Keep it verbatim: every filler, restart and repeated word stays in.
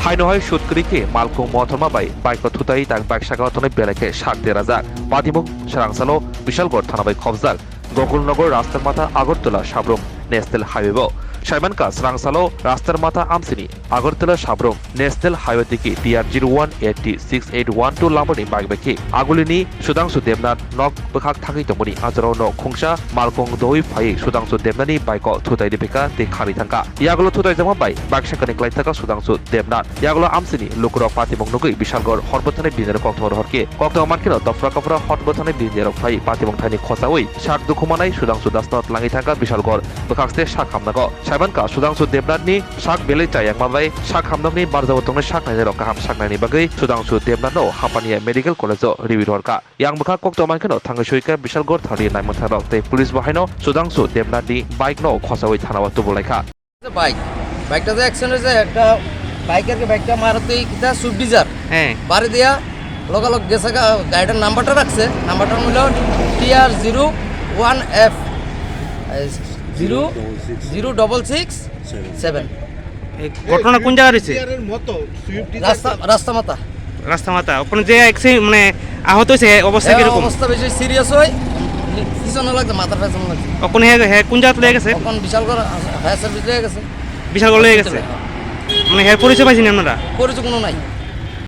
Aino hai sut kwrwi khe malkhung mothorma bai bike o thutai tang bike saka o tongnai belai khe sak derajak. Patimung swrangsalo Bishalgarh thana bai khobjak Gokulnagar Raster Matha Agartala Sabrum National Highway o. Saimankha swrangsalo Raster Matha amsini Agartala Sabrum National Highway tiki T R zero one eight D six eight one two lamani bike bai khe agulini Sudhangshu Debnath nok bwkhak thangwi tongmani ajorao no khungsa malkhung doui phaiwi Sudhangshu Debnathni bike o thutai riphaikha tei kharwi thangkha. Yagulo thutai jakma bai bike sakani klaithaka Sudhangshu Debnath. Yagulo amsini lukurok patimung nugwi Bishalgarh hor bwthani binirok koktwma rohor khe koktwma mankhe no dopra kopra hor bwthani binirok phai patimung thaini khosaui sak dukhu manai Sudhangshu Dasno tlangwi thangkha Bishalgarh bwkhakste sak hamnago. Saimankha Sudhangshu Debnathni sak belai chayangma bai sak hamnokni barjao tongnai sak nainai rok kaham sak naini bagwi Sudhangshu Debnathno Hapania Medical College o riwi rohorkha. Yang bwkha koktwma mankhe no thangwi soikha Bishalgarh thani naimwthang rok tei police bo haino Sudhangshu Debnathni bike no khosaui thana o tubulaikha. Bike বাইকটা যে অ্যাক্সিডেন্ট হয়েছে একটা বাইকারকে বাইকটা মারতেই কিতা Swift desire হ্যাঁ। বাড়ি দিয়া লগালগ গেছে গা, গাড়িটার নাম্বারটা রাখছে, নাম্বারটা হলো T R zero one F zero zero double six seven. এই ঘটনা কোন জায়গায় হয়েছে? রাস্তা রাস্তা মাথা। রাস্তা মাথা। ওখানে যে অ্যাক্সিডেন্ট মানে আহত হয়েছে, অবস্থা এর কিরকম? অবস্থা বেশি সিরিয়াস হয়, পিছনে লাগছে, মাথার পেছনে লাগছে। ওখানে হ্যাঁ হ্যাঁ কোন জায়গাতে লেগে গেছে? এখন বিশালগড় ফায়ার সার্ভিস লেগে গেছে। বিশালগড় লেগে গেছে। হসপিটালে, হ্যাঁ। মানে হ্যাঁ পরিচয় পাইছেন আপনারা? পরিচয় কোনো নাই।